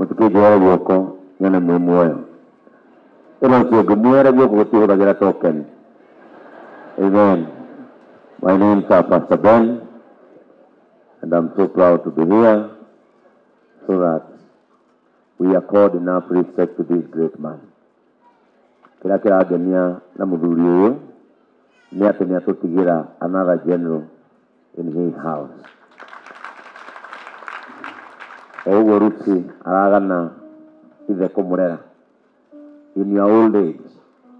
Mũtikĩnjoere guoko nyone mwĩ muoyo. Ĩno ũcio ũngĩ muoere guoko gũtihũthagĩra token. Amen. My name is Pastor Ben, and I'm so proud to be here so that we accord enough respect to this great man. Kĩrĩa kĩrangenia na mũthuri ũyũ nĩ atĩ nĩ atũtigĩra another general in his house. O ũguo Lucy aragana ithe kũmũrera. In your old age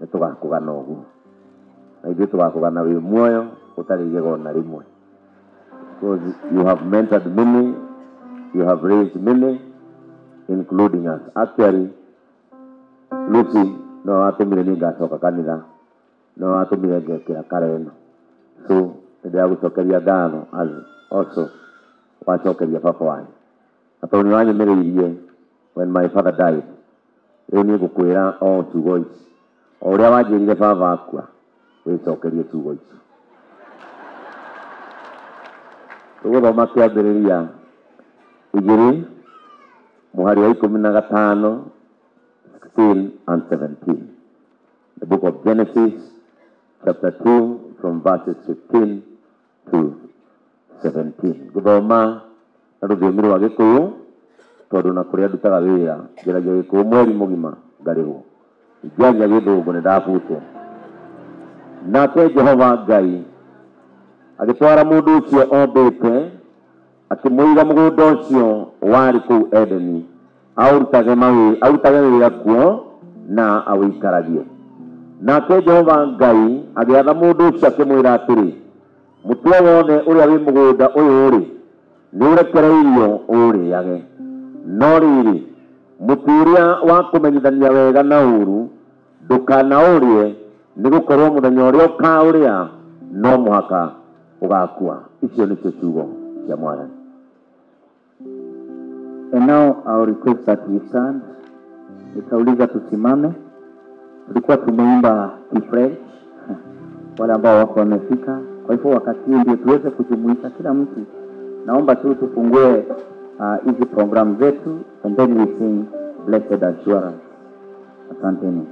nĩ tũgakũgana ũguo. Na ithuĩ tũgakũgana wĩ muoyo ũtarĩ igego na rĩmwe. Because you have mentored many, you have raised many, including us. Actually, Lucy no watũmire niĩ ngacoka kanitha, no watũmire ngekĩra kara ĩno. So nĩ ndĩragũcokeria ngatho as also wacokeria baba wanyu. Na tondũ nĩ wanyũmĩrĩirie when my father died, rĩu niĩ ngũkwĩra o ciugo ici. O ũrĩa wanjĩrire baba akua, wĩcokerie ciugo ici. Tũgũthoma kĩambĩrĩria 2 mũhari wa 15, 16 and 17. The book of Genesis, chapter 2, from verses 15 to 17. Gũthoma na rũthiomi rwa Gĩkũyũ, tondũ na kũrĩa ndutaga wĩra, njaragia Gĩkũyũ mweri mũgima ngarĩhwo. Ingĩaria Gĩthũngũ nĩ ndabutwo. Nake Jehova Ngai agĩtwara mũndũ ũcio ombĩte, akĩmũiga mũgũnda ũcio warĩ kũu Edeni, aũrutage wĩra kuo na awĩikaragie. Nake Jehova Ngai agĩatha mũndũ ũcio akĩmwĩra atĩrĩ, mũtĩ o wothe ũrĩa wĩ mũgũnda ũyũ-rĩ, nĩ ũrekereirio ũũrĩage. No rĩrĩ, mũtĩ ũrĩa wa kũmenyithania wega na ũũru ndũkanaũrĩe, nĩ gũkorwo mũthenya ũrĩa ũkaũrĩa no mũhaka ũgakua. Icio nĩcio ciugo cia Mwathani. And now I will request that we stand. Nitauliza tusimame. Tulikuwa tumeimba Kifrench, wale ambao wako wamefika. Kwa hivyo wakati huu ndio tuweze kujumuisha kila mtu. Naomba tu tufungue hizi program zetu and then we sing Blessed Assurance. Asanteni.